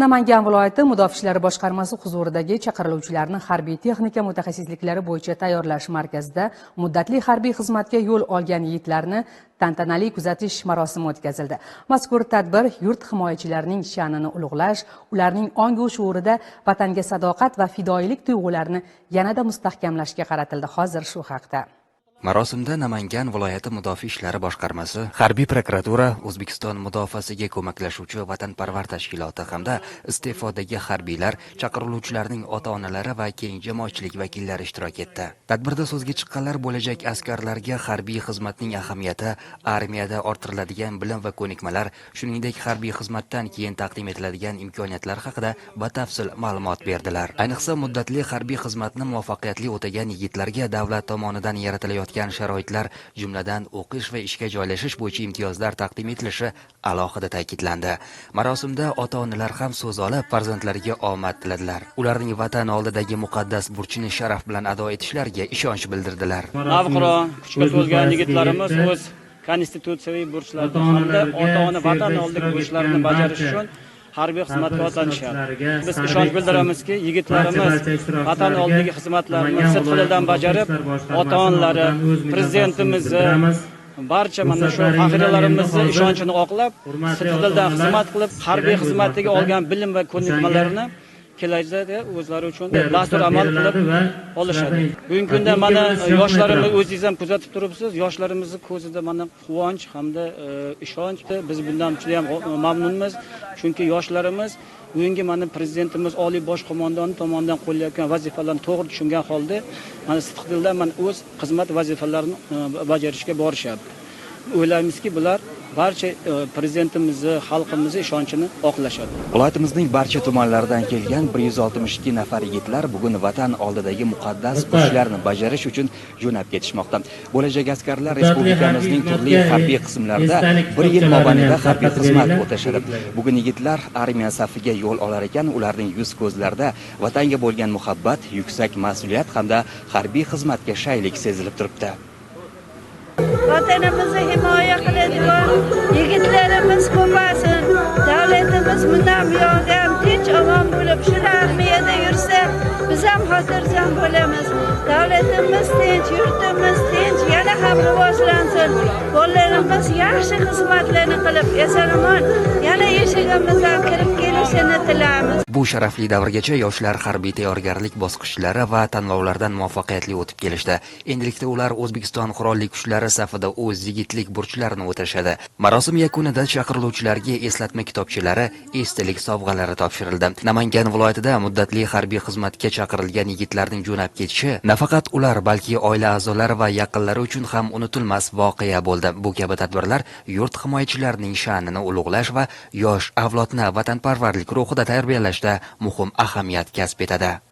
Namangan viloyati Mudofaa ishlari boshqarmasi huzuridagi chaqiriluvchilarni harbiy texnika mutaxassisliklari bo'yicha tayyorlash markazida muddatli harbiy xizmatga yo'l olgan yigitlarni tantanali kuzatish marosimi o'tkazildi. Mazkur tadbir yurt himoyachilarining sha'nini ulug'lash, ularning ongu shuurida vatanga sadoqat va fidoyilik tuyg'ularini yanada mustahkamlashga qaratildi. Hozir shu haqda. Marosimda Namangan viloyati Mudofaa ishlari boshqarmasi, harbiy prokuratura, O'zbekiston mudofaasiga ko'maklashuvchi vatanparvar tashkiloti hamda iste'fodagi harbiylar, chaqiriluvchilarning ota-onalari va keng jamoatchilik vakillari ishtirok etdi. Tadbirda so'zga chiqqanlar bo'lajak askarlarga harbiy xizmatning ahamiyati, armiyada orttiriladigan bilim va ko'nikmalar, shuningdek harbiy xizmatdan keyin taqdim etiladigan imkoniyatlar haqida batafsil ma'lumot berdilar. Ayniqsa muddatli harbiy xizmatni muvaffaqiyatli o'tagan yigitlarga davlat tomonidan yaratilayotgan sharoitlar, jumladan o'qish va ishga joylashish bo'yicha imtiyozlar taqdim etilishi alohida ta'kidlandi. Marosimda ota-onalar ham so'z olib, farzandlariga omad tiladilar. Ularning vatan oldidagi muqaddas burchini sharaf bilan ado etishlariga ishonch bildirdilar. Navqiron kuchga to'lgan yigitlarimiz o'z konstitutsiyaviy burchlarini hamda ota-ona vatan oldidagi burchlarini bajarish uchun harbiy xizmatga otlanishadi. Biz ishonch bildiramizki, yigitlarimiz vatan oldidagi xizmatlarini sidqidildan bajarib, ota-onalari, prezidentimizni, barcha mana shu faxriylarimizni ishonchini oqlab, sidqidildan xizmat qilib, harbiy xizmatdagi olgan bilim va ko'nikmalarini kelajakda o'zlari uchun dastur amal qilib olishadi. Bugungi kunda mana yoshlarimiz, o'zingiz ham kuzatib turibsiz, yoshlarimizni ko'zida mana quvonch hamda ishonch. Biz bundan juda ham mamnunmiz, chunki yoshlarimiz bugungi mana prezidentimiz, oliy bosh qo'mondoni tomonidan qo'yilayotgan vazifalarni to'g'ri tushungan holda mana sidqidildan mana o'z xizmat vazifalarini bajarishga borishyapti. O'ylaymizki, bular barcha prezidentimizni, xalqimizni ishonchini oqlashadi. Viloyatimizning barcha tumanlaridan kelgan 162 nafar yigitlar bugun vatan oldidagi muqaddas burchlarni bajarish uchun jo'nab ketishmoqda. Bo'lajak askarlar respublikamizning turli harbiy qismlarida bir yil mobaynida harbiy xizmat o'tashadi. Bugun yigitlar armiya safiga yo'l olar ekan, ularning yuz ko'zlarida vatanga bo'lgan muhabbat, yuksak mas'uliyat hamda harbiy xizmatga shaylik sezilib turibdi. Vatanimizni himoya qiladigan yigitlarimiz ko'paysin, davlatimiz bundan buyog'i ham tinch omon bo'lib, shu armiyada yursa, biz ham xotirjam bo'lamiz. Davlatimiz tinch, yurtimiz tinch, yana ham rivojlansin. Bolalarimiz yaxshi xizmatlarni qilib, eson-omon yana eshigimizdan kirib kelishini tilaymiz. Bu sharafli davrgacha yoshlar harbiy tayyorgarlik bosqichlari va tanlovlardan muvaffaqiyatli o'tib kelishdi. Endilikda ular O'zbekiston Qurolli Kuchlari safida o'z yigitlik burchlarini o'tashadi. Marosim yakunida chaqiriluvchilarga eslatma kitobchalari, esdalik sovg'alari topshirildi. Namangan viloyatida muddatli harbiy xizmatga chaqirilgan yigitlarning jo'nab ketishi nafaqat ular, balki oila a'zolari va yaqinlari uchun ham unutilmas voqea bo'ldi. Bu kabi tadbirlar yurt himoyachilarining sha'nini ulug'lash va yosh avlodni vatanparvarlik ruhida tarbiyalashda muhim ahamiyat kasb etadi.